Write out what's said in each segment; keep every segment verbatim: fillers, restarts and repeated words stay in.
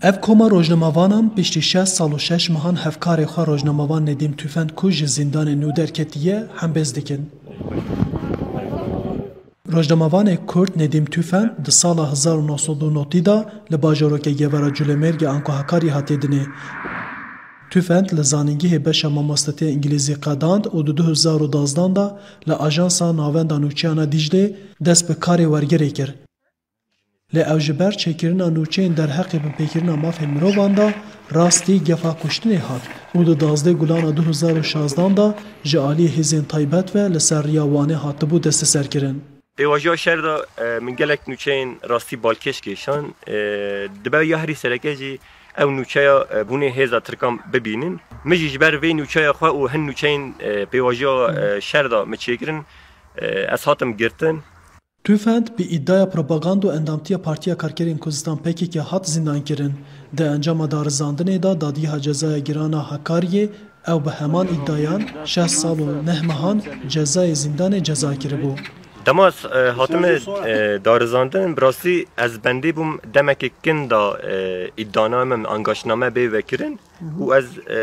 Ev koma rojnamavanan piştî şeş sal û şeş mehan hevkarê xwe rojnamavan Nedîm Tufend ku ji zîndanê nû derketiye, hembêz dikin. Rojnamavanê Kurd Nedîm Tufend di sala hezar û neh sed û notî de li bajarokê Gevara Culemêrgê anku Hakarî hatiye dinê. Tufend li zanîngehê beşa mamostetiya îngilîzî qedand û di du hezar û dazdan de li Ajansa Navenda Nûçeyana Dîclê dest bi karê wergerê kir. Lê ew ji ber çêkirina nûçeyên derheqê binpêkirina mafê mirovan de rastî gefa kuştinê hat û di duwazdeh Gulana du hezar û şazdan de ji aliyê hêzên taybet ve li ser riya Wanê hatibû desteserkirin. Pêvajoya şer de, e, min gelek nûçeyên rastî balkêş kêşan. E, dibe ya herî sereke jî ew nûçeya, e, bûnê hêza Tirkan bibînin. Min jî ji ber vê nûçeya xwe û hin nûçeyên, e, pêvajoya, e, şer de min çêkirin, e, ez hatim girtin. Tufend bi îdiaya propaganda û endamtiya Partiya Karkerên Kurdistan P K K hat zîndankirin. Di encama darizandinê de Dadgeha Cezaya Giran a Hakariyê ew bi heman îdiayan şeş sal û neh mehan cezayê zîndanê ceza kiribû. Dema ez, e, hatime, e, darizandin, bi rastî ez bendî bûm demekê kin de, e, îdianame min, angaşname bê vekirin û ez, e,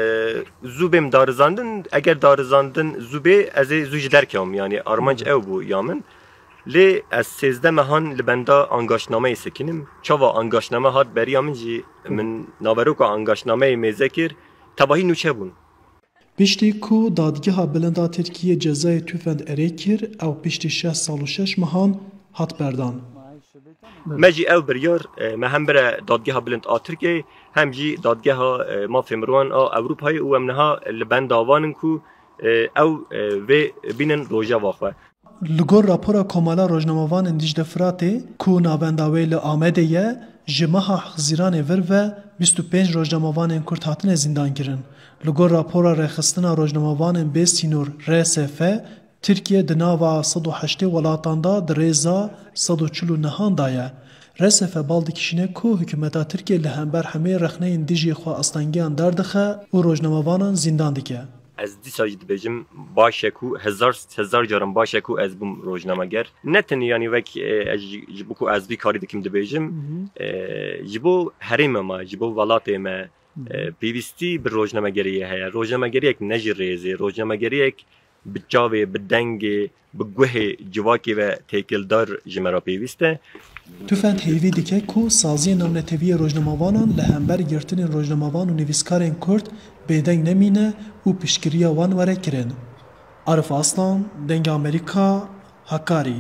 zû bêm darizandin, eger darizandin zû bê, ez ê zû ji derkevim, yanî armanc ew bû ya min. Lê ez sêzdeh mehan li benda angaşnameyê sekinim. Çawa angaşname hat beriya min jî, min naveroka angaşnameyê mêze kir, tevahî nûçe bûn. Piştî ku Dadgeha Bilind a Tirkiyê cezayê Tufend erê kir, ew piştî şeş sal û şeş mehan hat berdan. Me jî ew biryar, e, me hem bire Dadgeha Bilind a Tirkiyeyê, hem jî Dadgeha, e, Mafê Mirovan a Ewropayê û em niha li benda van in ku, e, ew, e, vê bînin rojeva xwe. Li gor rapora Komala Rojnamevanên Dîcle Firatê ku navenda wê li Amedê ye, ji meha Hizîranê vir ve bîst û pênc rojnamevanên Kurd hatine zîndankirin. Li gor rapora Rêxistina Rojnamevanên Bê Sînor, R S F, Tirkiye di nava sed û heştê welatan de di rêza sed û çil û nehan de ye. R S F bal dikişîne ku hikûmeta Tirkiye li hember hemê rexneyên dijî xwe astengiyan derdixe û rojnamevanan zîndan dike. Ez dîsa jî dibêjim, baş e ku hezar, hezar caran baş e ku ez bûm rojnameger. Ne tenê, yanî, wek, e, ez ji, ji bo ku ez vî karî dikim dibêjim, e, ji bo herêma me, ji bo welatê me, e, pêwîstî bi rojnamegeriyê heye. Rojnamegeriyek ne ji rêzê, rojnamegeriyek bi çavê, bi dengê, bi guhê civakê ve têkildar ji me re pêwîst e. Tufend hêvî dike ku saziyên navnetewî yê rojnamevanan li hember girtinên rojnamevan û nivîskarên Kurd bêdeng nemîne û piştgiriya wan were kirin. Arif Aslan, Dengê Amerîka, Hakarî.